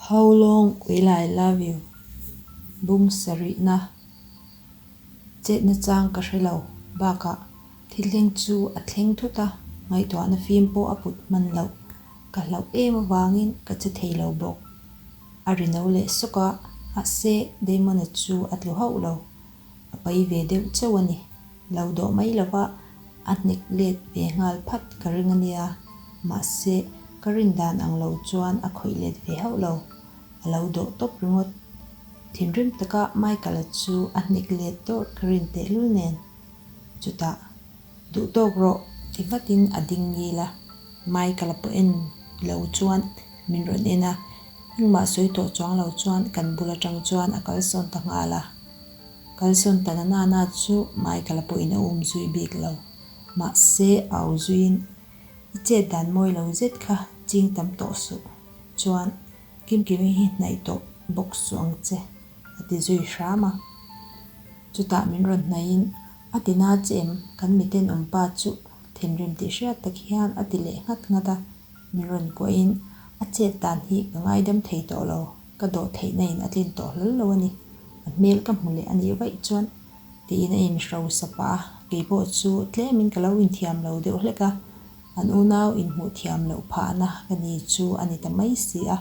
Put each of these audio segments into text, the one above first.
How long will I love you? Bung sarihna Chet nachang ka hre lo. Bakah, thil thleng chu a thleng thut a, ngaihtuahna fim pawh a put hman loh. Ka hlauh em avangin ka che thei lo bawk. A ri no leh sawk a, mahse Damon-a chu a tlu hauh lo. A pai ve deuh chauh a ni. Lo dawh mai lova a hnek let ve nghal phat ka ring a nia. Mahse, ka rin dan ang lo chuan a khawih let ve hauh lo. A lo dawh tawp ringawt. Thinrim taka Michael-a chu a hnek let dawrh ka rin tehlul nen. Chutah, Duh tawk rawh ti vatin a ding ngil a. Michael-a pawh en lo chuan min rawn en a. Engmah sawi tawh chuang lo chuan kan bul atang chuan a kalsawn ta nghal a. Kalsawn ta na na na chu Michael-a pawhin a um zui bik lo. Mahse, a au zuiin, I chet dan mawi lo zet kha ching tam tawh suh. Chuan, Kimkimi hi hnaih tawh bawk suh ang che, a ti zui hram a. Chutah min rawn hnaihin, A ti na che em? Kan miten awm pa chu thinrim tih hriat tak hian a ti leh nghat nghat a. Min rawn kuahin, A chet dan hi ka ngaidam thei tawh lo, ka dawh theihna in a tlin tawh hlawl lo a ni. A hmel ka hmu leh a nih vaih chuan tiin a inhrosa pah a, kei pawh chu tlemin ka lo inthiam lo deuh hlek a, an unau inhmuh thiam loh phahna ka ni chu a ni ta mai si a.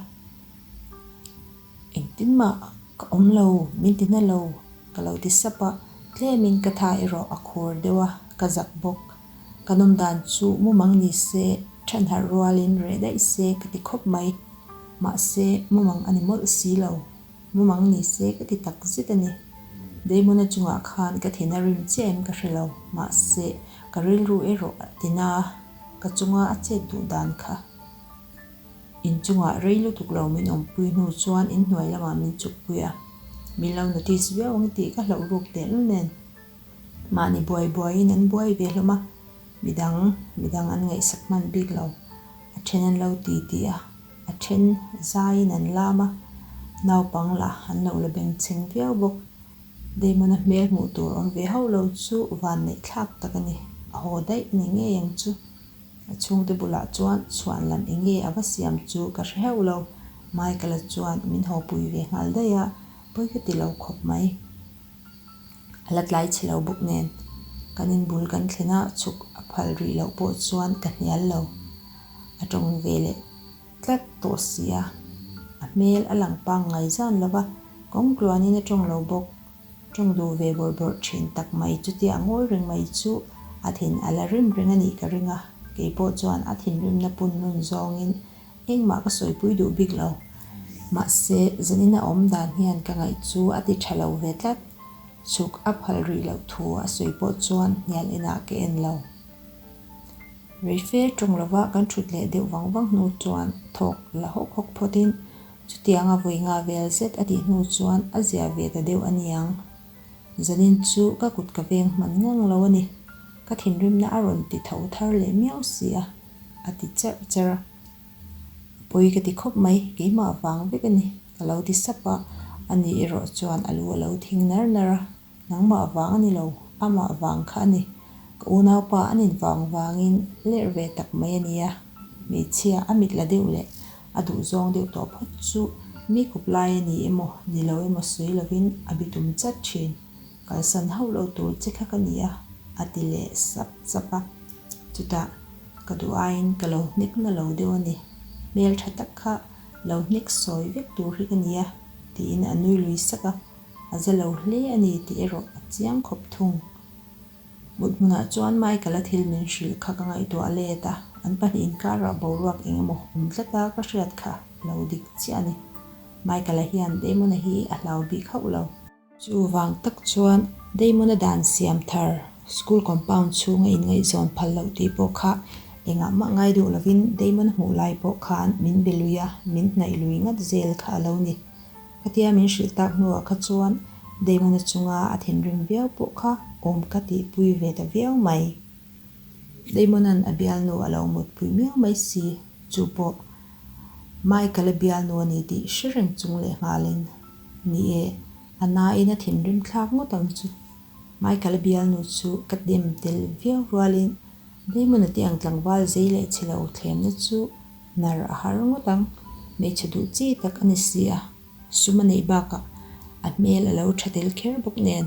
Engtin mah ka awm lo, min ti na lo ka lo ti sap a, tlemin ka tha erawh a khur deuh a, ka zak bawk. Ka nawm dan chu mumang ni se, than harh rualin reh daih se ka ti khawp mai. Mahse, mumang a ni mawlh si lo. Mumang ni se ka ti tak zet a ni. Damon-a chungah khan ka thin a rim chiah em ka hre lo. Mahse, ka rilru erawh a ti na a, ka chunga a chet duh dan kha. Inchungah rei lutuk lo min awmpui hnu chuan inhnuai lamah min chukpui a. Min lo notice viau ang tih ka hlauh ruk tehlul nen. Mahni buai buaiin an buai ve hlawm a, midang midang an ngaihsak hman bik lo. A then an lo ti ti a, a then zaiin an lam a, naupang lah an lo la bengchheng viau bawk. Damon-a hmel hmuh tur awm ve hauh lo chu vanneih thlak tak a ni, a haw daih ni ngei ang chu. A chhungte bulah chuan chhuan lam eng nge a va siam chu ka hre hauh lo, Michael-a chuan min hawpui ve nghal daih a, pawi ka ti lo khawp mai. A la tlai chhe lo bawk nen, kan inbul kan thlen a, chhuk a phal rih loh pawh chuan ka hnial lo. A tawng ve leh tlat tawh si a, a hmel a lang pangngai zan lo va, kawng tluanin a tawng lo bawk. Tawng duh ve bawrh bawrh thin tak mai chutia a ngawi reng mai chu a thin a la rim reng a nih ka ring a, kei pawh chuan a thinrimna pun nun zawngin Engmah ka sawipui duh bik lo. Mahse, zanin a awm dan hian ka ngaih chu a ti tha lo ve tlat. Chhuk a phal rih loh thu a sawi pawh chuan hnial inah ka en lo. Reife tawng lova kan thut leh deuh vang vang hnu chuan thawk la hawk hawk phawtin chutianga vawi nga vel zet a tih hnu chuan a zia ve ta deuh a niang. Zanin chu ka kut ka veng hman ngang lo a ni. Ka thinrimna a rawn ti tho thar leh miau si a, a ti cherh cherh a. A pawi ka ti khawp mai, keimah vang vek a ni, ka lo ti sap a, ani erawh chuan a lu a lo thing nar nar a, nangmah vang a ni lo, amah vang kha a ni, ka unaupa a nin vang vangin lerh ve tak mai a nia, hmeichhia a mit la deuh leh a duhzawng deuh tawh phawt chu mi kawp lai a ni emaw ni lo emaw sawi lovin a bitum chat thin. Kalsan hauh lo tur che kha ka ni a, a ti leh sap sap a. Chutah, ka duh aiin ka lo hnek na lo deuh a ni. Hmel tha tak kha lo hnek sawi vek tur hi ka ni a, tiin a nui lui sak a. A za lo hle a ni tih erawh a chiang khawp thung. Mut hmunah chuan Michael-a thil min hrilh kha ka ngaihtuah let a, an pahnih inkarah boruak eng emaw awm tlat a ka hriat kha lo dik chiah a ni. Michael-a hian Damon-a hi a hlau bik hauh lo. Chuvang tak chuan Damon-a dan siam thar school compound chhunga inngaihzawn phal loh tih pawh kha engah mah ngai duh lovin Damon-a hmuh lai pawh khan min be lui a, min hnaih lui ngat zel kha a lo ni. Khatia min hrilh tak hnuah kha chuan Damon-a chunga a thinrim viau pawh kha awm ka tihpui ve ta viau mai. Damon-a'n a bialnu a lo mutpui miau mai si, chu pawh Michael-a bialnu a ni tih hre reng chung lehnghalin. Ni e, a nain a thinrim thlak ngawt ang chu. Michael-a bialnu chu ka dem tel viau rualin Damon-a te ang tlangval zei leh chhe lo thlemna chu hnar a har ngawt ang. Hmeichhe duh chi tak a ni si a, sum a neih bakah a hmel a lo tha tel kher bawk nen.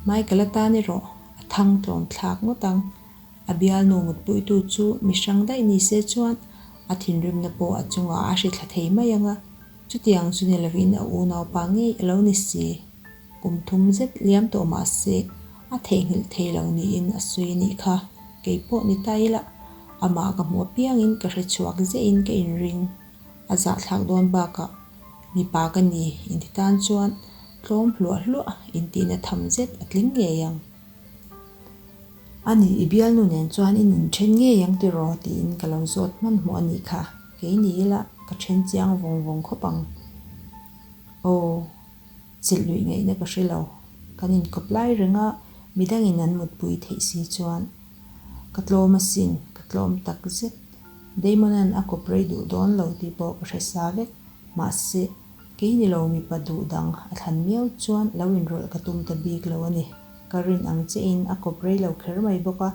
Michael-a tan erawh a thang tlawm thlak ngawt ang. A bialnu mutpuitu chu mi hrang daih ni se chuan a thinrimna pawh a chungah a hri thla thei mai ang a, chutiang chu ni lovin a unaupa ngei a lo ni si. Kum thum zet liam tawh mah se a theihnghilh thei lo niin a sawi anih kha. Kei pawh ni ta ila, amah ka hmuh apiangin ka hre chhuak ziahin ka inring. A zahthlak dawn bakah mipa ka ni inti tan chuan tlawm hluah hluah intihna tham zet a tling ngei ang. A ni, i bialnu nen chuan in inthen ngei ang tiraw? tiin ka lo zawt hmanhmawh a nih kha. Kei ni ila ka then chiang vawng vawng khawp ang. Aw, chilh luih ngaihna ka hre lo. Kan inkawp lai reng a, midangin an mutpui theih si chuan ka tlawm asin, ka tlawm tak zet. Damon-a'n a kawp rei duh dawn lo tih pawh ka hre sa vek. Mahse, kei ni lo mipa duh dang a thlan miau chuan lo inrawlh ka tum ta bik lo a ni. Ka rin ang che in a kawp rei lo kher mai bawk a,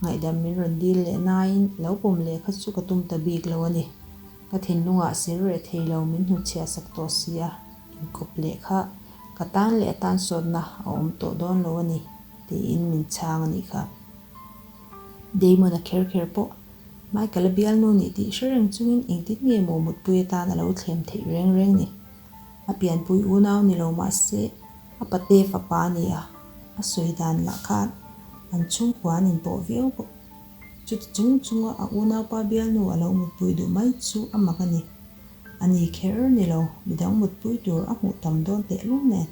ngaihdam min rawn dil leh nain lo pawm leh kha chu ka tum ta bik lo a ni. Ka thinlungah ser reh thei lo min hnutchhiah sak tawh si a, inkawp leh kha ka tan leh a tan sawtna a awm tawh dawn lo a ni, tiin min chhang a nih kha. Damon-a kher kher pawh Michael-a bialnu nih tih hre reng chungin engtin nge maw mutpui atan a lo thlem theih reng reng ni. A pianpui unau ni lo mah se a pate fapa a ni a, a sawi dan lah khan an chhungkua an inpawh viau bawk. Chuti chung chunga a unaupa bialnu a lo mutpui duh mai chu a mak a ni. A ni kher ni lo, midang mutpui tur a hmuh tam dawn tehlul nen.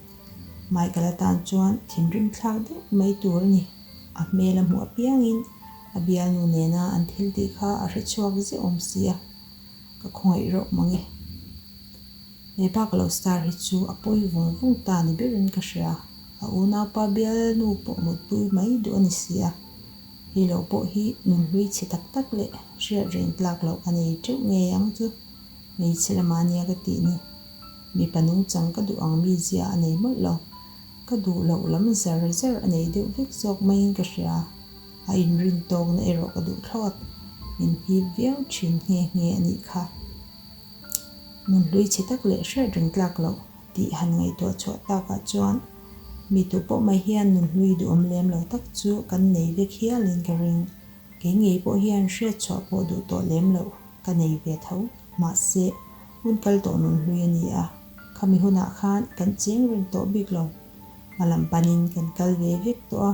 Michael atan chuan thinrim thlak deuh mai tur a ni. A hmel a hmuh apiangin a bialnu nena an thil tih kha a hre chhuak zeuh awm si a, ka khawngaih reuh mang e. He pa ka lo star hi chu a pawi vung vung ta ni berin ka hria. A unaupa bialnu pawh mutpui mai duh a ni si a. Hei lo pawh hi nunhlui chhe tak tak leh hriat reng tlak loh a nei teuh ngei ang chu. Hmeichhe lamah nia ka tih ni. Mipa nungchang ka duh ang mizia a nei mawlh lo. Ka duh loh lam zar zar a nei deuh vek zawk maiin ka hria. A inrin tawkna erawh ka duh thlawt. Min hip viau thin nghe nghe a nih kha. Nunhlui chhe tak leh hriat reng tlak loh tih han ngaihtuah chhuah takah chuan mi tu pawh mai hian nunhlui duhawm lem lo tak chu kan nei vek hialin ka ring. Kei ngei pawh hian hriat chhuah pawh duh tawh lem loh ka nei ve tho. Mahse, hun kal tawh nunhlui a ni a, khami hunah khan kan cheng reng tawh bik lo. Hma lam panin kan kal ve vek tawh a,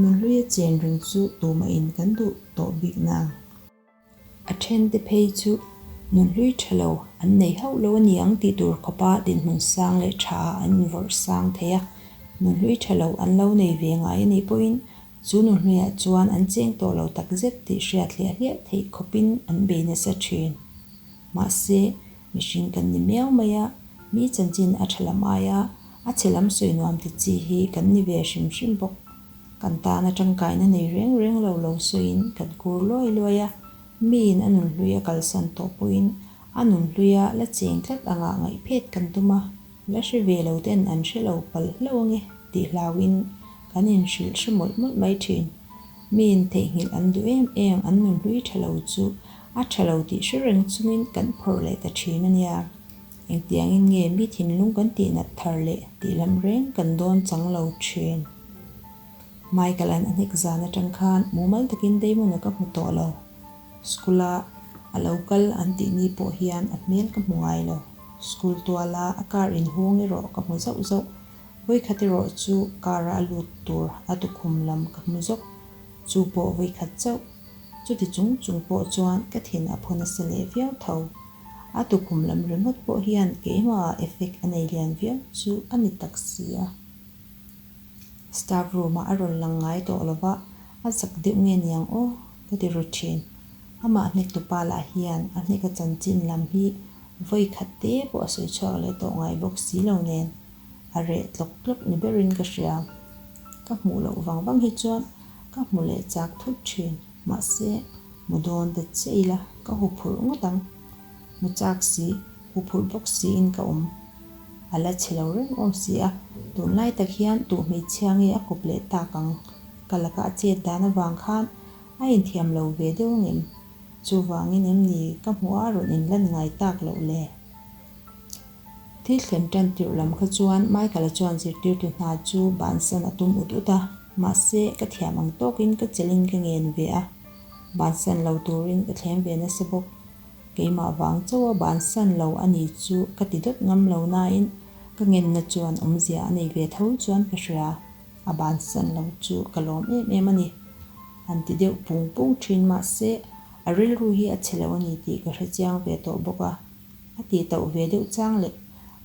nunhlui a chen reng chu tumahin kan duh tawh bik nang. A thente phei chu nunhlui tha lo an nei hauh lo a ni ang tih tur khawpa dinhmun sang leh tha an invawrh sang thei a, nunhlui tha lo an lo nei ve ngai a nih pawhin chu nunhluiah chuan an cheng tawh lo takzet tih hriat hliah hliah theih khawpin an bei nasa thin. Mahse, mihring kan ni miau mai a, mi chanchin a tha lam aia a chhe lam sawi nuam ti chi hi kan ni ve hrim hrim bawk. Kan tana tangkaina nei reng reng lo lo sawiin kan kur luai luai a, miin a nunhlui a kalsan tawh pawhin a nunhluia la cheng tlat angah ngaihphet kan tum a, la hre ve lo ten an hre lo palh hlauh ange tih hlauhin kan inhrilh hre mawlh mawlh mai thin. Miin theihnghilh an duh em em an nunhlui tha lo chu a tha lo tih hre reng chungin kan phawrh leh ta thin a nia. Engtiangin nge mi thinlung kan tihnat thar leh tih lam reng kan dawn chang lo thin. Michael-a'n a hnek zan atang khan mumal takin Damon-a ka hmu tawh lo. School-a a lo kal an tih ni pawh hian a hmel ka hmu ngai lo. School tuala a car inhung erawh ka hmu zauh zauh. Vawikhat erawh chu car-a a lut tur a tukhum lam ka hmu zawk. Chu pawh vawikhat chauh. Chuti chung chung pawh chuan ka thin a phu nasa leh viau tho. A tukhum lam ringawt pawh hian keimahah effect a nei lian viau chu a ni tak si a. Staff room ah a rawn lang ngai tawh lo va, a zak deuh nge niang aw ka ti ru thin. Amah hnek tupa lah hian a hneka chanchin lam hi vawi khat te pawh a sawi chhuak leh tawh ngai bawk si lo nen a reh tlawk tlawk ni berin ka hria. Ka hmuh loh vang vang hi chuan ka hmu leh chak thut thin. Mahse, mu dawn ta chiah ila ka huphurh ngawt ang. Mu chak si, huphurh bawk siin ka awm. A la chhe lo reng awm si a, tunlai tak hian tuh hmeichhia nge a kawp leh tak ang. Ka laka a chet dan avang khan a inthiam lo ve deuh ang em? Chuvangin em ni ka hmuh a rawn inlan ngai tak loh le? Thil thlen tan tirh lam kha chuan Michael-a chuan zirtirtu hna chu bansan a tum ut ut a, mahse ka thiam ang tawkin ka chelhin ka ngen ve a, bansan lo turin ka thlem ve nasa bawk. Keimah vang chauha bansan lo a ni chu ka ti dawt ngam lo nain ka ngenna chuan awmzia a nei ve tho chuan ka hria. A bansan lo chu ka lawm em em a ni. Han ti deuh pung pung thin mahse a rilru hi a chhe lo a ni tih ka hrechiang ve tawh bawk a. A tih tauh ve deuh chang leh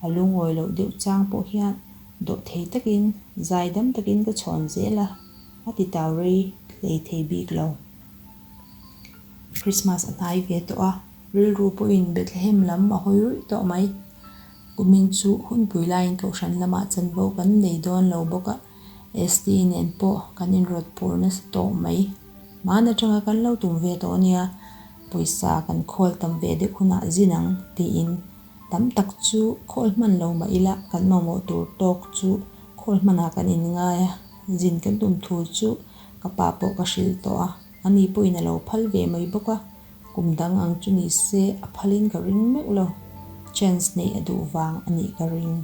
a lungawi loh deuh chang pawh hian dawh thei takin zai dam takin ka chhawn zel a, a ti tau rei hlei thei bik lo. Christmas a hnai ve tawh a, rilru pawhin Bethlehem lam a hawi ruih tawh mai. Kumin chu hunpui laiin kohhran lamah chanvo kan nei dawn lo bawk a, ST nen pawh kan inrawt pur nasa tawh mai. Hmaan atanga kan lo tum ve tawh ania, pawisa kan khawl tam ve deuh hunah zin ang tiin tam tak chu khawl hman lo mah ila kan mamawh tur tawk chu khawl hmanah kan inngai a, zin kan tum thu chu ka pa pawh ka hrilh tawh a, ani pawhin a lo phal ve mai bawk a, kum dang ang chu ni se a phalin ka ring meuh lo, chance neih a duh vang a nih ka ring.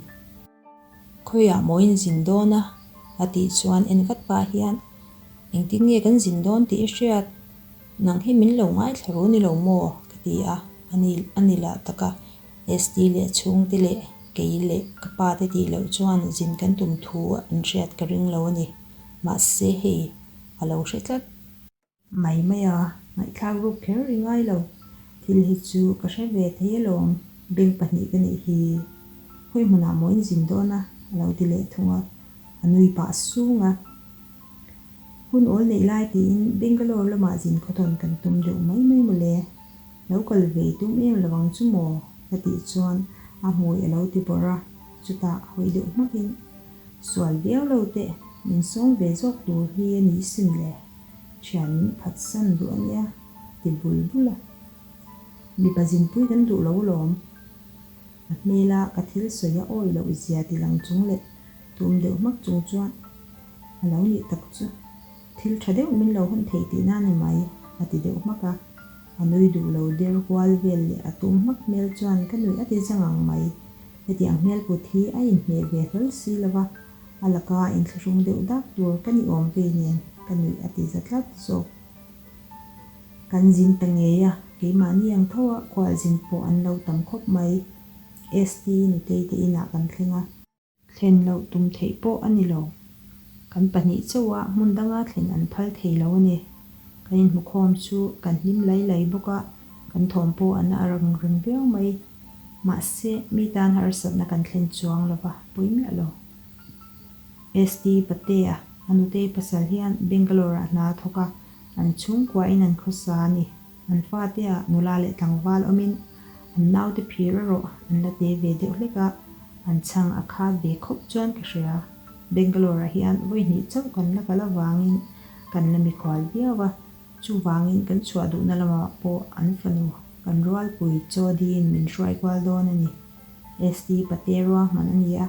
Khawiah maw in zin dawn a? a tih chuan en vat pah hian, Engtin nge kan zin dawn tih i hriat? Nang hi min lo ngaithla ru ni lo maw? ka ti a, a ni a ni lah tak a, ST leh chhungte leh kei leh ka pa te tih loh chuan zin kan tum thu an hriat ka ring lo a ni. Mahse hei a lo hre tlat. Mai mai a, ngaihthlak ruk kher ri ngai lo. Thil hi chu ka hre ve thei alawm, beng pahnih ka nih hi. Khawi hmunah maw in zin dawn a? a lo ti leh thung a, a nui pah sung a. Hun awl neih lai tiin Bangalore lamah zin khawthawn kan tum deuh mai mai mawle. Lo kal ve tum em lo ang chu maw? ka tih chuan a hmui a lo ti bawrh a, chutah hawi deuh hmakin, Sual viau lo teh, min sawm ve zawk tur hi a ni sin le. Thian min phatsan duh a nia, ti bul bul a. Mipa zinpui kan duh lo alawm. A hmela ka thil sawi a awi loh zia ti lang chung leh tum deuh hmak chung chuan a lo nih tak chu thil tha deuh min lo hawn thei tihna a ni mai, a ti deuh hmak a. A nui duh lo der kual vel leh a tum hmak hmel chuan ka nuih a ti zang ang mai. Hetiang hmel put hi a inhmeh ve hlawl si lo va. A laka inthlahrung deuh dak tur ka ni awm vei nen ka nuih a ti za tlat zawk. Kan zin ta ngei a, keimahni ang tho a khual zin pawh an lo tam khawp mai. ST Nutei te inah kan thleng a. Thlen loh tum theih pawh a ni lo. Kan pahnih chauh a hmun danga thlen an phal thei lo a ni. Kan inhmukhawm chu kan hlim lai lai bawk a, kan thawm pawh an a rang reng viau mai. Mahse, mi tan harsatna kan thlen chuang lo va, pawi miah lo. ST Patea, a nutei pasal hian Bangalore-ah hna a thawk a, an chhungkuain an khawsa a ni. An fatea nula leh tlangval awmin an naute phir erawh an la te ve deuh hlek a, an chhang a khat ve khawp chuan ka hria. Bangalore-ah hian vawi hnih chauh kan la kal avangin kan la mikhual viau a, Chuvangin kan chhuah duhna lamah pawh an fanu kan rualpui chaw diin min hruai kual dawn a ni. ST Pate ruahman a ni a,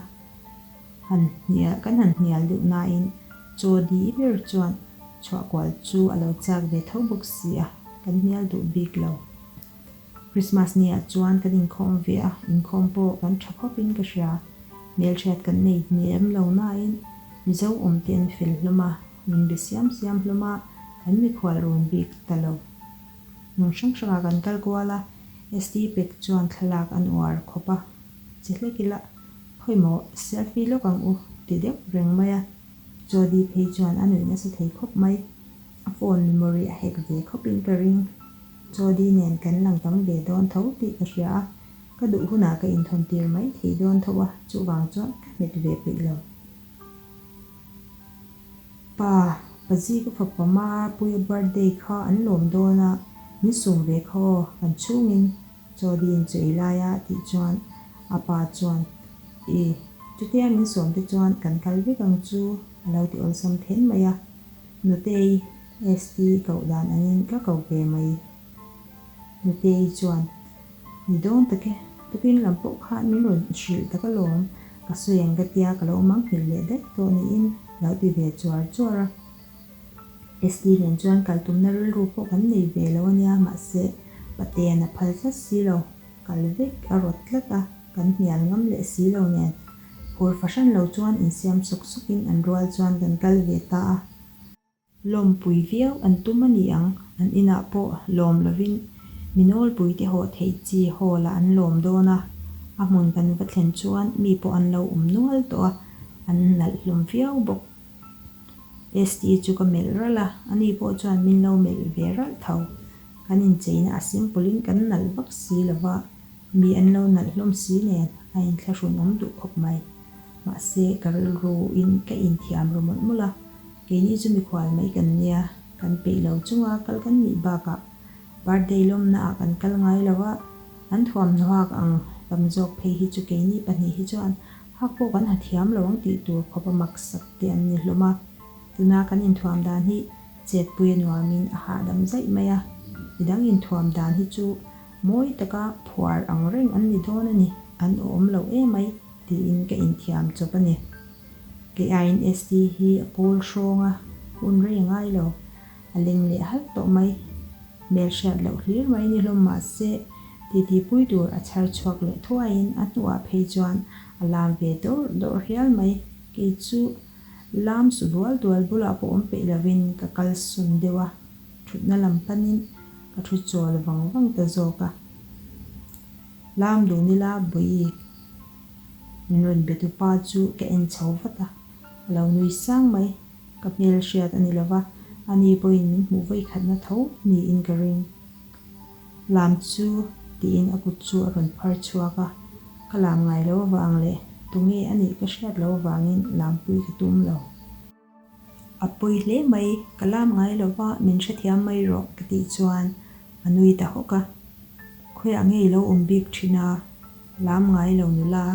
han hnial kan han hnial deuh nain chaw di ber chuan chhuah kual chu a lo chak ve tho bawk si a, kan hnial duh bik lo. Christmas ni ah chuan kan inkhawm ve a, inkhawm pawh kan tha khawp in ka hria. Hmelhriat kan nei hniam lo nain Mizo awm te an fel hlawm a, min be siam siam hlawm a, kan mikhual rawn bik ta lo. Hmun hrang hrangah kan kal kual a, ST pek chuan thlalak an uar khawp a, che hlek ila, khawi maw selfie lawk ang u ti deuh reng mai a, Jody phei chuan a nuih nasa thei khawp mai. A phone memory a hack ve khawpin ka ring. Jody nen kan lang tam ve dawn tho tih ka hria a, ka duh hunah ka inthawn tir mai thei dawn tho a, chuvang chuan ka hmet ve peih lo. Pa, Pazi ka fapa Mapuia birthday kha an lawm dawn a, min sum ve kha aw, kan chhungin Jody in chu ei lai a tih chuan a pa chuan, I, chutia min sawm te chuan kan kal vek ang chu a lo ti awlsam then mai a. Nutei, ST koh dan angin ka ko ve mai. Nutei chuan, Ni dawn tak e, tukin lam pawh khan min rawn hrilh tak alawm, ka sawi ang ka tia ka lo manghilh leh daih tawh niin lo ti ve chuar chuar a. ST nen chuan kal tumna rilru pawh kan nei ve lo ania, mahse Patean a phal tlat si lo, kal vek a rawt tlat a. Kan hnial ngam leh si lo nen, phur fahran lo chuan insiam sawk sawkin an rual chuan kan kal ve ta a. Lawmpui viau an tum a ni ang, an inah pawh lawm lovin mi nawlpuite haw theih chi hall ah an lawm dawn a, a hmun kan va thlen chuan mi pawh an lo awm nual tawh a, an nalh hlawm viau bawk. ST chu ka melh ralh a, ani pawh chuan min lo melh ve ralh tho. Kan incheina a simple in kan nalh vak si lova, mi an lo nalh hlawm si nen a inthlahrun awm duh khawp mai. Mahse, ka rilru in ka inthiam ru mawlh mawlh a, keini chu mikhual mai kan nia, kan peih lo chunga kal kan nih bakah birthday lawmna ah kan kal ngai lo a, an thuamhnaw hak ang tam zawk phei hi chu keini pahnih hi chuan hak pawh kan ha thiam lo ang tih tur khawp a maksak te an ni hlawm a, tuna kan inthuam dan hi chetpui a nuamin a hahdam zaih mai a, midang inthuam dan hi chu mawi taka phuar ang reng an ni dawn a ni, an awm lo emai tiin ka inthiam chawp a ni. Kei aiin ST hi a kawl hrawng a, hun rei a ngai lo, a leng leh halh tawh mai. Hmel hriat loh hlir mai ni hlawm mahse, titi pui tur a chhar chhuak leh thuaiin a hnuah phei chuan a lam ve dawrh dawrh hial mai. Kei chu lam su dual dual bulah pawh awm peih lovin ka kal sawn deuh a, thutna lam panin ka thu chawl vang vang ta zawk a. Lam dun ila Bawihi min rawn be tu pa chu ka en chho vat a, a lo nui sang mai. Ka hmel hriat a ni lo va, ani pawhin min hmuh vawi khatna tho niin ka ring. Lam chu tiin a kut chu a rawn phar chhuak a, ka lam ngai lo avang leh tunge a nih ka hriat lo avangin lampui ka tum lo. A pawi hle mai, ka lam ngai lo va, min hrethiam mai rawh ka tih chuan a nui ta hawk a. Khawiah nge i lo awm bik thin a, lam ngai lo nula.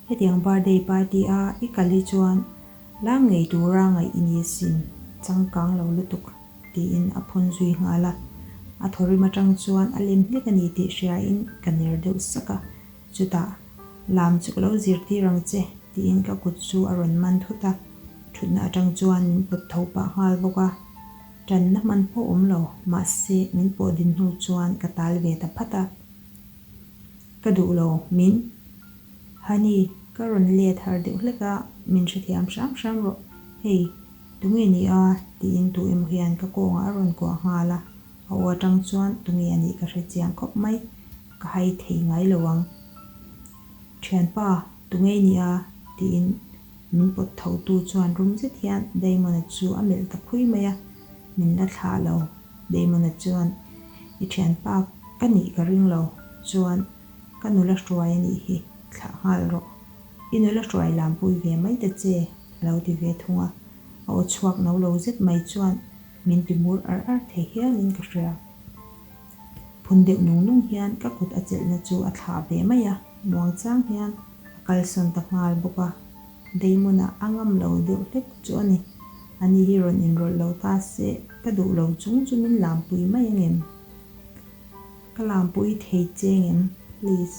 Hetiang birthday party a i kal hi chuan lam ngei tura ngaih i ni asin, changkang lo lutuk, tiin a phun zui nghal a. A thawrim atang chuan a lem hlek a ni tih hriain ka ner deuh sak a, chutah, Lam chu ka lo zirtir ang che, tiin ka kut chu a rawn man thut a, thutna atang chuan min pawt tho pah nghal bawk a. Tanna hman pawh awm lo, mahse min pawh din hnu chuan ka tal ve ta phat a. Ka duh lo, min. Honey, ka rawn let har deuh hlek a, min hrethiam hram hram rawh. Hei, tunge ni a? tiin tu emaw hian ka kawngah a rawn kuah nghal a, a aw atang chuan tunge a nih ka hre chiang khawp mai, ka hai thei ngai lo ang. Thianpa, tunge ni a? tiin min pawt tho tu chuan rum zet hian Damon-a chu a melh ta khui mai a, min la thlah lo. Damon-a chuan, I thianpa ka nih ka ring lo, chuan ka nula hruai a nih hi, thlah nghal rawh. I nula hruai lampui ve mai ta che, a lo ti ve thung a. A aw chhuak no lo zet mai chuan min ti mur ar ar thei hialin ka hria. Phun deuh nung nung hian ka kut a chelhna chu a thlah ve mai a, muangchang hian a kalsawn ta nghal bawk a. Damon-a a ngam lo deuh hlek chu a ni. Ani hi rawn inrawlh lo ta se, ka duh lo chung chu min lampui mai angem? Ka lampui thei che ngem? Please.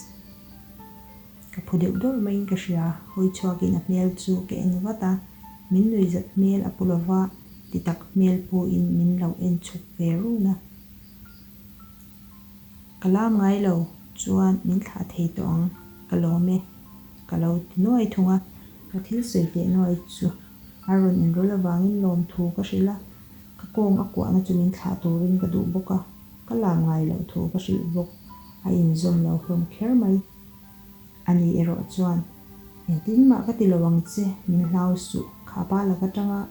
Ka phu deuh dawrh maiin ka hria, hawi chhuakin a hmel chu ka en vat a, min nuihzat hmel a pu lova, ti tak hmel pawhin min lo en chhuk ve run a. Ka lam ngai lo chuan min thlah thei tawh ang, ka lawm e, ka lo ti nuai thung a. Ka thil sawi teh nuai chu a rawn inrawlh avangin lawmthu ka hrilh a, ka kawng a kuahna chu min thlah turin ka duh bawk a, ka lam ngai loh thu ka hrilh bawk, a inzawm lo hlawm kher mai. Ani erawh chuan, Engtin mah ka ti lo ang che, min hlau suh, kha pa lak atanga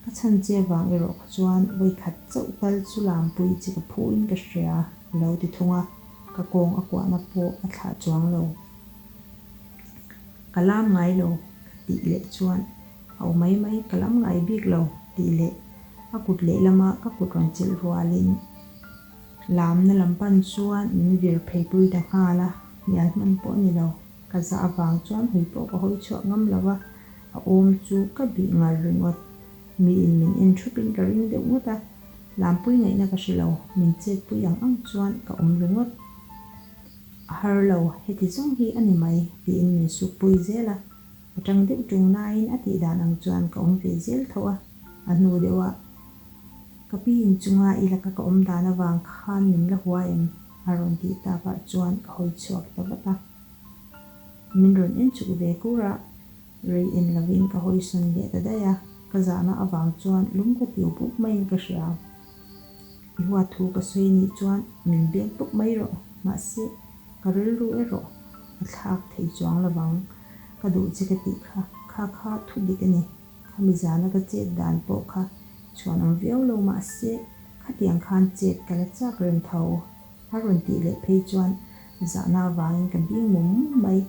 ka chhan che vang erawh kha chuan vawikhat chauh tal chu lampui che ka phuhin ka hria, a lo ti thung a, ka kawng a kuahna pawh a thlah chuang lo. Ka lam ngai lo, ka tih leh chuan, A aw mai mai, ka lam ngai bik lo, tih leh a kut lehlama ka kut rawn chelh rualin, Lamna lam pan chuan min vir phei pui ta nghal a, hnial hman pawh a ni lo. Ka zah avang chuan hui pawh ka hawi chhuak ngam lo a, a awm chu ka bih ngar ringawt. Miin min en thupin ka ring deuh ngawt a, lampui ngaihna ka hre lo, min chetpui ang ang chuan ka awm ringawt. A har lo, heti zawng hi a ni mai, tiin min sukpui zel a, ka tang deuh tung nain a tih dan ang chuan ka awm ve zel tho a, a hnu deuhah Ka pi inchunga i laka ka awm dan avang khan min la hua em? a rawn tih takah chuan ka hawi chhuak ta vat a. Min rawn en chuk ve kur a, rei en lovin ka hawi sawn leh ta daih a, ka zahna avang chuan lung ka tiu pup maiin ka hria. I huat thu ka sawi nih chuan min beng pawp mai rawh, mahse ka rilru erawh a thlak thei chuang lovang. Ka duh che ka tih kha, kha kha thu dik a ni. Khami zana ka chet dan pawh kha chhuanawm viau lo mahse khatiang khan chet ka la chak reng tho. A rawn tih leh phei chuan zahna avangin ka bing mum mum mai.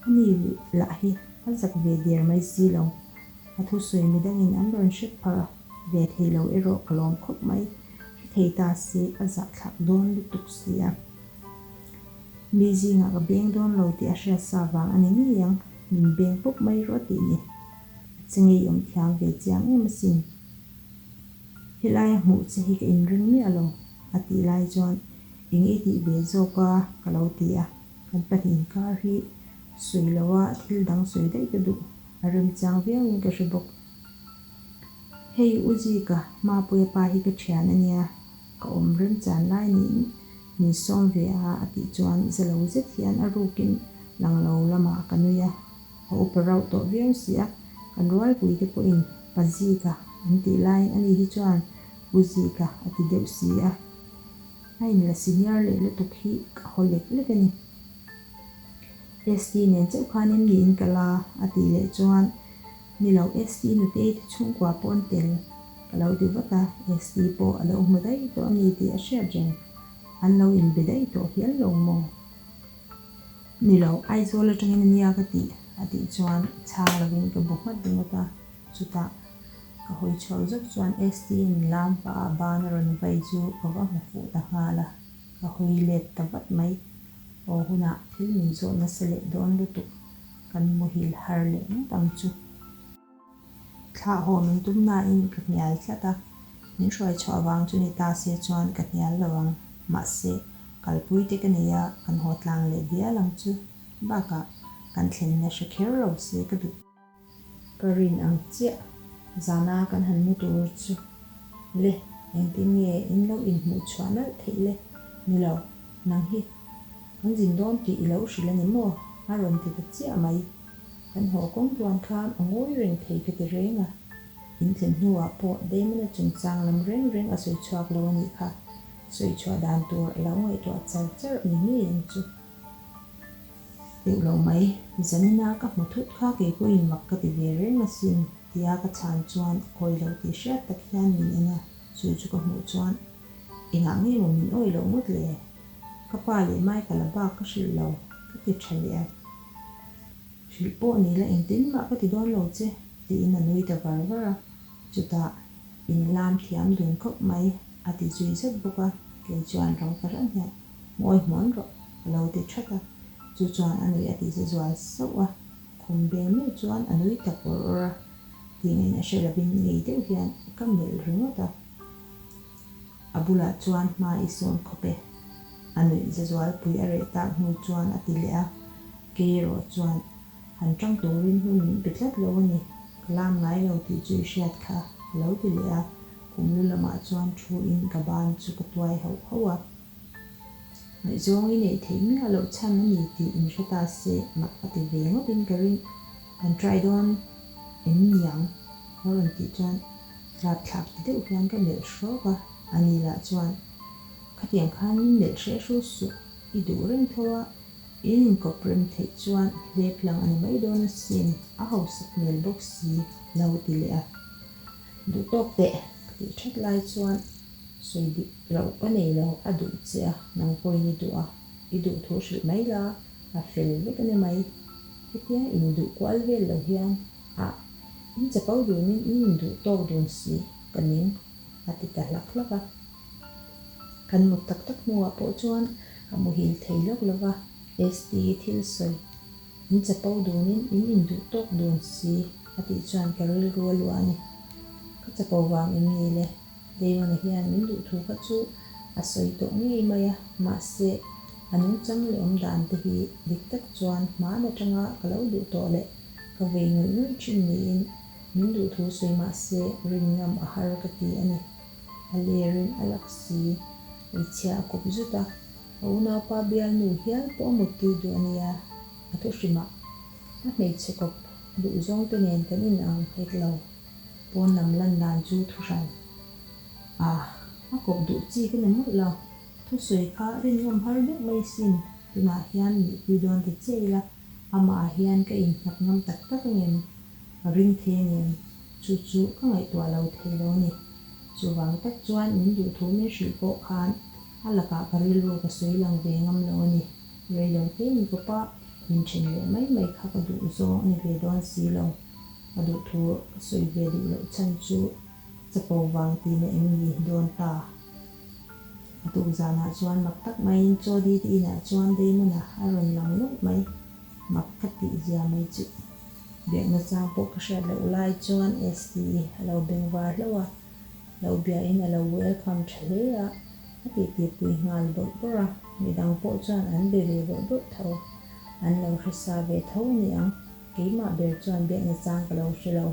A ni lah hi a zak ve der mai si lo. A thusawi midangin an rawn hre pha ve thei lo erawh ka lawm khawp mai. Hre thei ta se a zahthlak dawn lutuk si a. Mi zingah ka beng dawn lo tih a hriat sa vang a ni ngei ang. Min beng pawp mai rawh tih ni. A che ngei awm thiam ve chiang em asin. Helaia hmuh che hi ka inring miah lo. A tih lai chuan eng i tih ve zawk a ka lo ti a, kan pahnih inkar hi sawi lo a thil dang sawi daih ka duh, a remchang viauin ka hre bawk. Hei U Zika, Mapuia pa hi ka thian a nia, ka awm remchan lai niin min sawm ve a a tih chuan za lo zet hian a rukin lang lo lamah ka nui a, a upa rauh tawh viau si a, kan rualpuite pawhin Pa Zika an tih laiin ani hi chuan U Zika a ti deuh si a, a inla senior leh lutuk hi ka haw lek lek a ni. ST nen chauh khan em niin ka la a tih leh chuan, Ni lo, ST nutei te chhungkua pawh an tel ka lo ti vat a, ST pawh a lo hmu daih tawh a ni tih a hriat reng, an lo inbe daih tawh hial lo maw? Ni lo, Aizawl atangin a nia ka tih a tih chuan chhang lovin ka bu nghat ringawt a, chutah Ka hawi chhuak zawk chuan ST in lam pah a ban a rawn vai chu ka va hmu fuh ta nghal a, ka hawi let ta vat mai. Aw hunah thil min zawh nasa leh dawn lutuk, kan muhil har leh ngawt ang chu. Thlah haw min tum nain ka hnial tlat a, min hruai chhuah vang chu ni ta se chuan ka hnial lo ang. Mahse, kalpui te ka nei a, kan haw tlang leh dial ang chu. Bakah, kan thlenna hre kher lo se ka duh. Ka rin ang chiah, zana kan han mu tur chu le, engtin nge in lo inhmuh chhuah nalh theih le? Ni lo, nang hi kan zin dawn tih i lo hrilh a ni maw? A rawn ti ta chiah mai. Kan haw kawng tluan khan a ngawi reng thei ka ti reng a. In thlen hnuah pawh Damon-a chungchang lam reng reng a sawi chhuak lo a nih kha. Sawi chhuah dan tur a lo ngaihtuah char char a ni ngei ang chu. Deuh lo mai, Zanina ka hmu thut kha kei pawhin mak ka ti ve reng asin, tia ka chhan chuan awi lo tih hriat tak hian min en a, chu chu ka hmuh chuan engah nge maw min awi loh ngawt le? Ka pa leh Michael-a bak ka hrilh lo, ka ti tha leh a. Hrilh pawh ni la engtin mah ka ti dawn lo che, tiin a nui ta var var a, chutah in lam thiam dun khawp mai, a ti zui zet bawk a, kei chuan rang fahran hian Ngawi hmuan rawh, a lo ti that a. Chu chuan a nuih a ti za zual sauh a, khum beng meuh chuan a nui tak awr awr a. Tingin a hre lovin ngei deuh hian ka melh ringawt a. A bulah chuan hma i sawn khawp e. A nuih za zualpui a reh tak hnu chuan a ti leh a. Kei erawh chuan han tang turin hun min pe tlat lo a ni, ka lam ngai lo tih chu i hriat kha, a lo ti leh a. Khum lu lamah chuan thu in ka ban chu ka tuai hauh hauh a. Ngaihzawng i neih theih miah loh chhan a ni tih in hre ta se mak a ti ve ngawtin ka ring. Kan try dawn em niang? A rawn tih chuan rapthlak ti deuh hian ka melh hrawk a, a ni lah chuan khatiang khan min melh hreh hru suh, i duh reng tho a, in inkawp rem theih chuan hlep hlang a ni mai dawn asin, a hausak hmel bawk si lo ti leh a. Duh tawk teh ka tih that lai chuan sawi dik loh ka nei lo, a duh che a, nang pawhin i duh a, i duh thu hrilh mai la, a fel vek a ni mai. Hetia induh kual vel lo hian a in chapo dunin in induh tawk dun si ka ning a ti ta hlak hlak a. Kan mut tak tak hnuah pawh chuan ka muhil thei lawk lo va, ST thil sawi In chapo dunin in induh tawk dun si a tih chuan ka rilru a luah a ni. Ka chapo vang em ni le? Damon-a hian min duh thu kha chu a sawi tawh ngei mai a, mahse a nungchang leh awm dan te hi dik tak chuan hmaan atanga ka lo duh tawh leh ka vei ngawih ngawih thin niin min duh thu sawi mahse rin ngam a har ka ti a ni. A lerin a lak si, hmeichhia a kawp zut a. A unaupa bialnu hial pawh a mutpui duh a nia. A thu hrimah a hmeichhe kawp duhzawng te nen kan in ang hek lo. Pawn lam lan dan chu thuhran a a kawp duh chi ka ni mawlh lo. Thusawi kha rinngam har deuh mai sin. Tunah hian nihpui dawn ta che ila amah ah hian ka innghat ngam tak tak angem? Ka ring thei angem? Chu chu ka ngaihtuah lo thei lo a ni. Chuvang tak chuan min duhthu min hrilh pawh khan a lakah ka rilru ka sawi lang ve ngam lo a ni. Reilo te in kawpa inthen leh mai mai kha ka duh zawng a ni ve dawn si lo. Ka duhthu ka sawi ve duh loh chhan chu chapo vang tihna em ni dawn ta? A tuk zanah chuan mak tak maiin Chawdi te inah chuan Damon-a a rawn lang nawlh mai. Mak ka tih zia mai chu. Biakna chang pawh ka hriat loh lai chuan ST a lo beng var hlauh a, lo biain a lo welcome tha hle a, a titipui nghal bawrh bawrh a, midang pawh chuan an be ve bawrh bawrh tho. An lo hre sa ve tho a ni ang, keimah ber chuan biakna chang ka lo hre lo.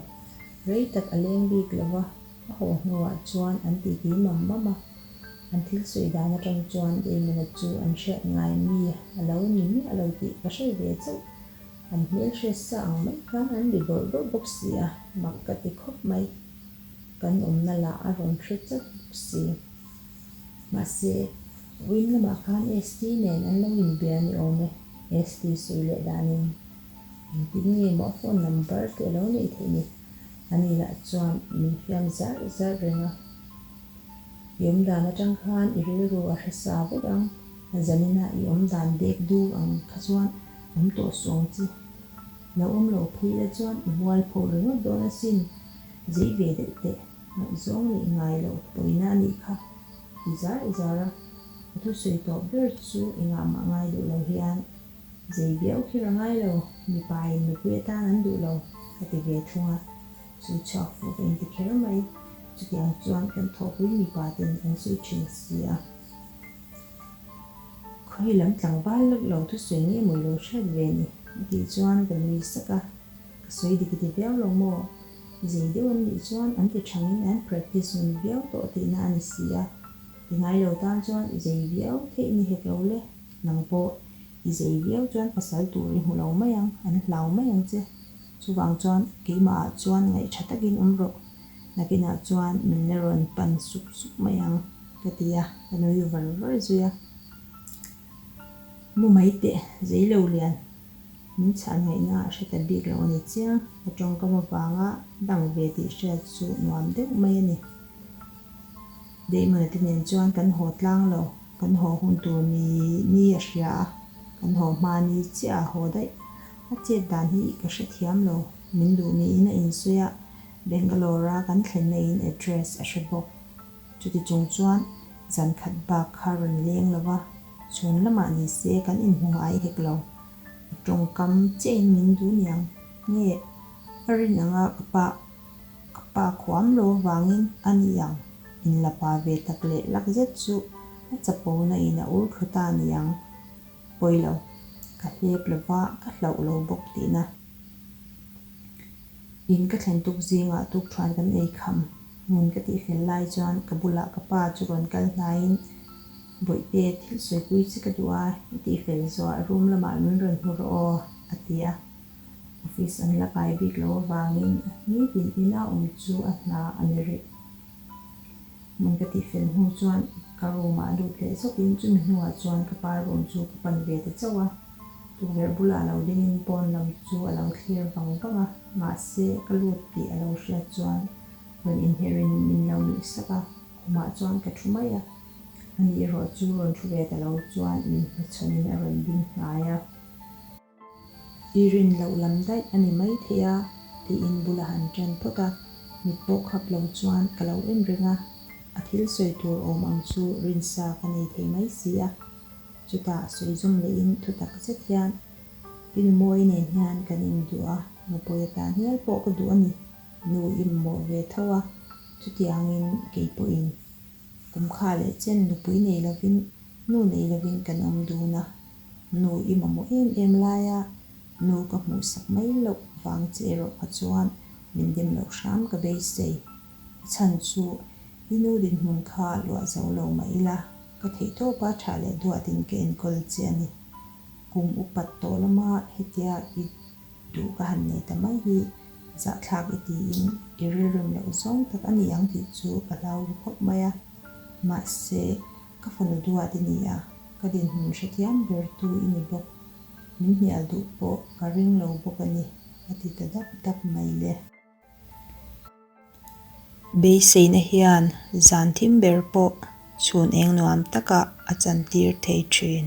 Rei tak a leng bik lo va, a haw hnuah chuan an titi mam mam a, an thil sawi dan atang chuan Damon-a chu an hriat ngai mi a lo ni miah lo tih ka hre ve chauh. An hmel hriat sa ang mai khan an bi bawrh bawrh bawk si a, mak ka ti khawp mai. Kan awmna lah a rawn hre chat bawk si. Mahse, vawiin lamah khan ST nen an lo inbia ni awm e, ST sawi leh danin. Engtin nge maw a phone number te a lo neih theih ni? Ani lah chuan min fiam zar zar reng a. I awmdan atang khan i rilru a hre sa vek ang, zanina i awmdan dek duk ang kha chuan Awm tawh suh ang che. Lo awm lo phei la chuan i mual pho ringawt dawn asin. Zei ve deuh teh. Ngaihzawng neih ngai loh pawina a nih kha. Ti zar zar a. A thusawi tawp ber chu engah mah ngai duh lo hian zei viau kher a ngai lo, mipa in nupui atan an duh lo, ka ti ve thung a. Sawi chhuak fuh ka inti kher mai. Chutiang chuan kan thawhpui mipa ten an sawi thin si a. Khawi lam tlangval lawk lo thusawi nge maw i lo hriat ve ni? A tih chuan ka nui sak a, ka sawi dik ti viau lo maw? Zei deuh an nih chuan an ti thangin an practice ngun viau tawh tihna a ni si a, ti ngai lo tan chuan zei viau theih ni hek lo le, nang pawh i zei viau chuan pasal tur i hmu lo mai ang, an hlau mai ang che. Chuvang chuan keimah ah chuan ngaih tha takin awm rawh, nakinah chuan min la rawn pan sup sup mai ang. Ka ti a, ka nui var var zui a. Mu mai teh, zei lo lian. Min chhan ngaihna a hre ta bik lo a ni chiang. Ka tawngkam avanga dang ve tih hriat chu nuam deuh mai a ni. Damon-a te nen chuan kan haw tlang lo, kan haw hun tur ni ni a hria a, kan haw hma ni chiah a haw daih. A chet dan hi ka hrethiam lo, min duh niin a insawi a, Bangalore-a kan thlenna in address a hre bawk. Chuti chung chuan zan khat bak kha rawn leng lo va, chhun lamah ni se kan inhmu ngai hek lo. A tawngkam chiahin min duh niang nge a rin anga ka pa ka pa khuam lo avangin a ni ang inla pa ve tak leh lak zet chu a chapo na in a ur thlu ta niang. Pawi lo, ka hlep lo va, ka hlauh lo bawk tihna. In ka thlen tuk zingah tukthuan kan ei kham. Hmun ka tihfel lai chuan ka bulah ka pa chu rawn kal hnaiin, Bawihte, thil sawipui che ka duh a, i tihfel zuah room lamah min rawn hmu rawh aw, a ti a. Office an la kai bik lo avangin nitin ina awm chu a hna a ni rih. Hmun ka tihfel hnu chuan ka room ah lut leh zawkin chumi hnuah chuan ka pa room chu ka pan ve ta chauh a. Tukverh bulah lo dingin pawn lam chu a lo thlir vang vang a, mahse ka lut tih a lo hriat chuan rawn inherhin min lo nuih sak a, khumah chuan ka thu mai a. Ani erawh chu rawn thu ve ta lo chuan min hmachhawnin a rawn ding hnai a. I rin loh lam daih a ni mai thei a, tiin bula han ṭan phawt a, mit pawh khap lo chuan ka lo en reng a, a thil sawi tur awm ang chu rinsa ka nei thei mai si a. Chutah sawi zawm lehin thu tak zet hian, I nu Mawi nen hian kan induh a, nupui atan hial pawh ka duh a ni, nu i mamawh ve tho a, chutiangin kei pawhin kum kha leh chen nupui nei lovin nu nei lovin kan awm dun a, Nu i mamawh em em laia nu ka hmuhsak mai loh vang che erawh kha chuan min dem loh hram ka beisei. A chhan chu i nu dinhmun kha luah zo lo mah ila, ka theihtawpa tha leh duatin ka enkawl che a ni. Kum upat tawh lama hetia i duh ka han nei ta mai hi zahthlak i tiin i rilrem loh zawng tak a ni ang tih chu ka hlau ru khawp mai a. Mahse, ka fanu duat i ni a, ka dinhmun hrethiam bertu i ni bawk. Min hnial duh pawh ka ring lo bawk a ni, a ti ta dap dap mai le. Beiseina hian zan thim ber pawh chhun eng nuam takah a chantir thei thin.